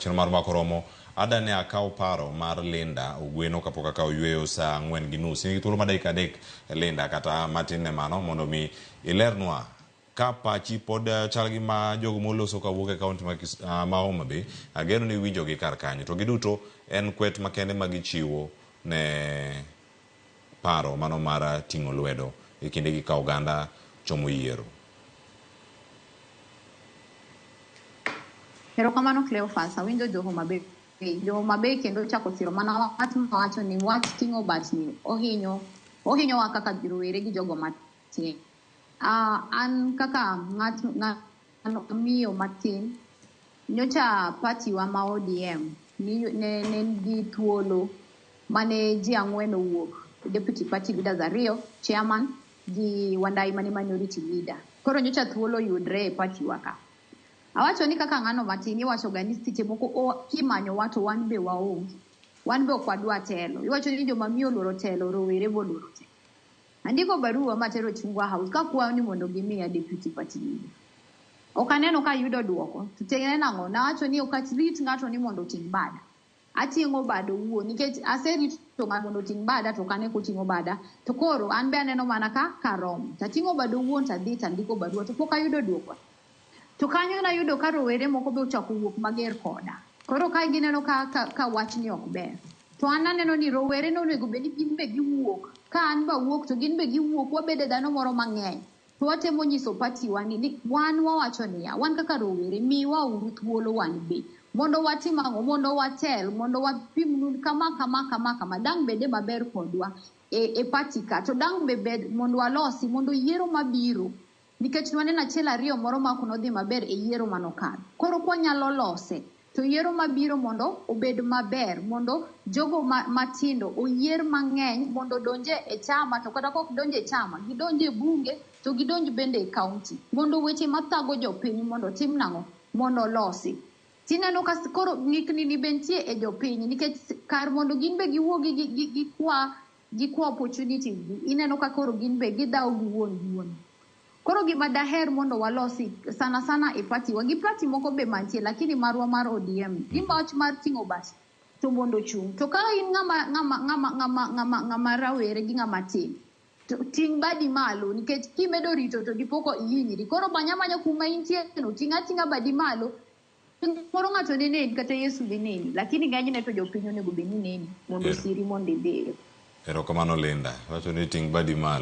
chenro mar Mbaka Oromo. Ada ne akaw paro mar Linda Ogweno kapok akawo yueyo saa 4:30. In gi thuolo mar dakika 3 Linda kata matin ne mano mondo mi ilernwa ka pachi pod chal gi ma jogo moloso kawuok e kaunti ma, ma Homa Bay. Ageno ni iwinjogi kar kanyo. To giduto en kwet makende ma gichiwo ne paro mano mar ting'o lwedo e kindegi ka oganda chomo yiero. Erokamano Cleophas, awinjo jo Homa Bay. Jo Homa Bay kendo ochako siro mana wach mawacho ni wach ting'o batni ohinyo ohinyowa kaka rowere gi jogo matin. An kaka ng'at ng'at miyo matin, nyocha party wa ma ODM ni, ne, ne nigi thuolo mane ji 4 owuok, deputy party leaders ariyo, chairman gi Wandai mane minority leader. Koro nyocha thuolo oyudre e party wa ka. Awacho ni kaka ng'ano matin iwacho ga ni seche moko kimanyowa to wan be waonge. Wan be ok wadwa telo. Iwacho ni joma miyo oluoro telo, rowere be oluoro telo. Andiko barua matero Chungwa House kakwayo ni mondo gimiya deputy party leader. Ok aneno ka ayudo duoko. To tiende nang'o? Nawacho ni ok arit ng'ato ni mondo oting' bada. Ating'o bada owuon nikech aserito ng'ato mondo oting' bada to ok ane koting'o bada. To koro an be aneno mana ka karomo. Tating'o bada owuon tadhi tandiko barua to pok ayudo duoko. To kanyo nayudo ka rowere moko be ochako wuok mager koda. Koro ka gineno ka wachni ok ber. To an aneno ni rowere nonego bed ni gin be giwuok. Ka an be awuok to gin be giwuok wabede dhano moro mang'eny. To watemo nyiso party wa ni wan wawacho niya, wan kaka rowere miwa uru thuolo wan be. Mondo watim ang'o? Mondo watel, mondo wapimnu kama kama kama kama. Dang' bede maber kodwa e party ka. To dang' be bed mondo walosi, mondo yiero mabiro. Nikech nwaneno achiel ariyo moro ma ok nodhi maber e yiero manokadho. Koro kwanyalo lose, to yiero mabiro mondo obed maber, mondo jogo matindo oyier mang'eny mondo odonje e chama, to kata kok donje e chama, gidonje e bunge, to gidonj bende e county. Mondo weche mathago jopiny mondo otim nang'o? Mondo olosi. Tineno ka koro ng'ikni ni be nitie e jopiny, nikech kar mondo gin be giwuogi gikwa opportunities gi, ineno ka koro gin be gidhawo gi wuon gi wuon. Koro gima daher mondo walosi sana sana e party wa gi party moko be mantie, lakini marwa mar ODM, gima wach mar ting'o bat to mondo ochung'. To ka in ng'ama rawere gi ng'ama tin, to ting' badi malo nikech kimedo rito to dipo ko ihinyri. Koro manya manya kuma intie no, ting' ating'a badi malo. Moro ng'ato ne neni kata Yesu be neni, lakini ng'enyne to jopiny onego bed ni neni mondo osiri mondo idhiyo. Erokamano Linda. Wacho ni ting' badi malo.